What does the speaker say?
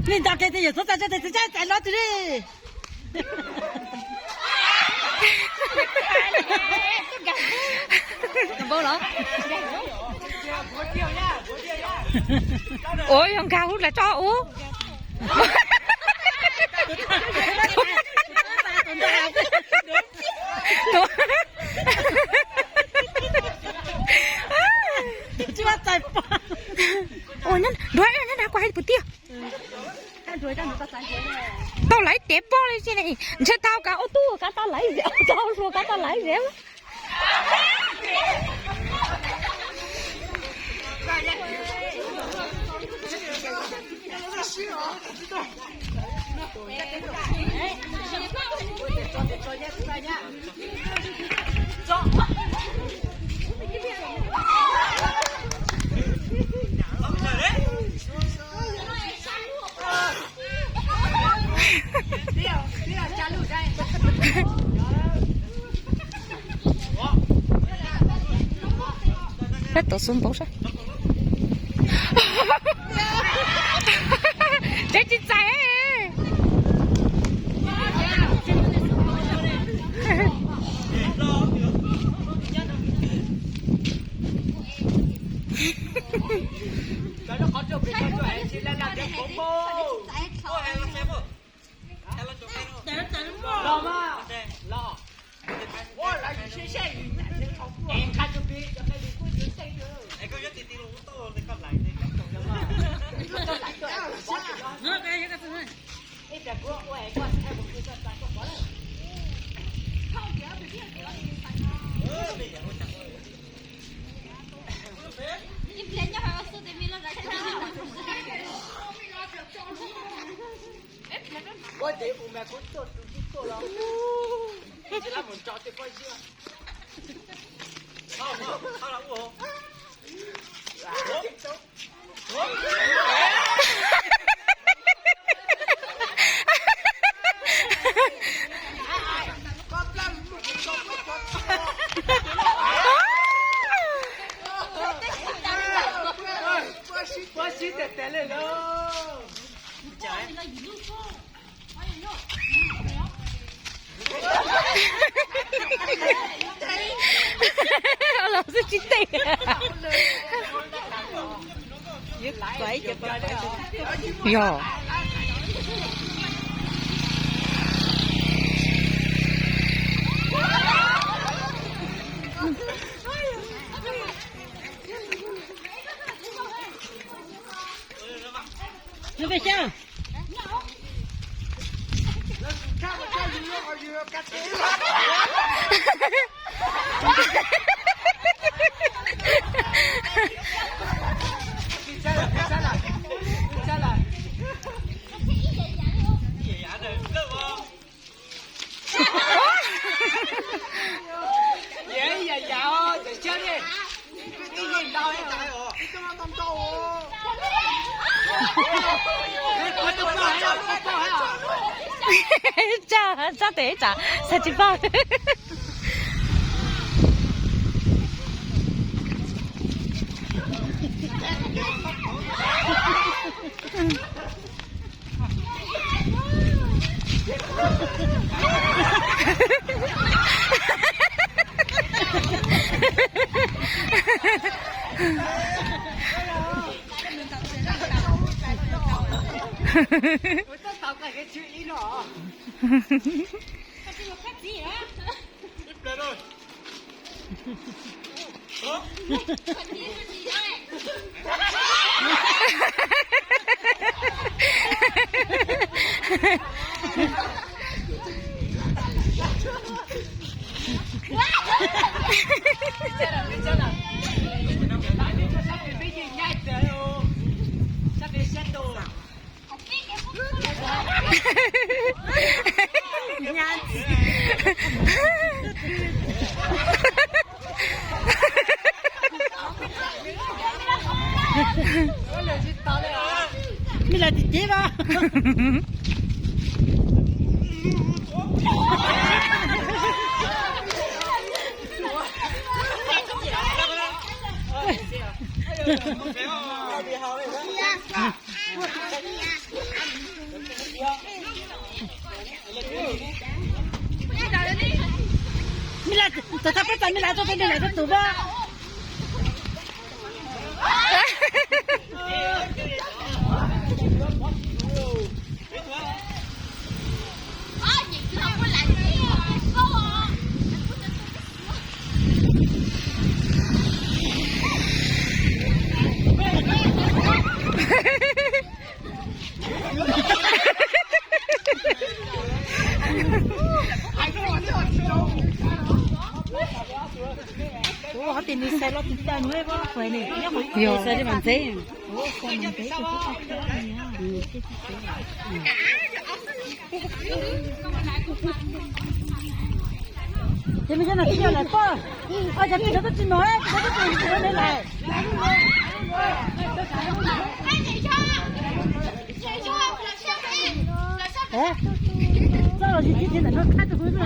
Li ntawd ces yawm txhob txais tso tes txais tso txais los tsis li. Ua yog nkag hauv dlav tso ub. Ua nyob nrad, nyob nrad kuv hais puas tiag. Tau laiv tev poj li tsi ne, ntshe tau kav ua tub kav tau laiv zem, tau hluas kav tau laiv zem. Peb tuav xub npaum saib. Tsev tsis txais. Los xwb tsis tes. Yog. Tsa, tsa tes tsam xav tsis paub. Mej lawv tsis cev mas. Tus thab peb tas me lawv tuaj, me lawv tuaj tus vab. Ua hov tias nws xav los tiv taw nws ua los qhov ne, nyob qhov ib teg xav li mam ntxev. Ces me cov no tib yog lawm poj, cov tib cov tub tsis no, cov tub tsis no lawm. Txoj los sis tib tiv ntawm no khab tus hu.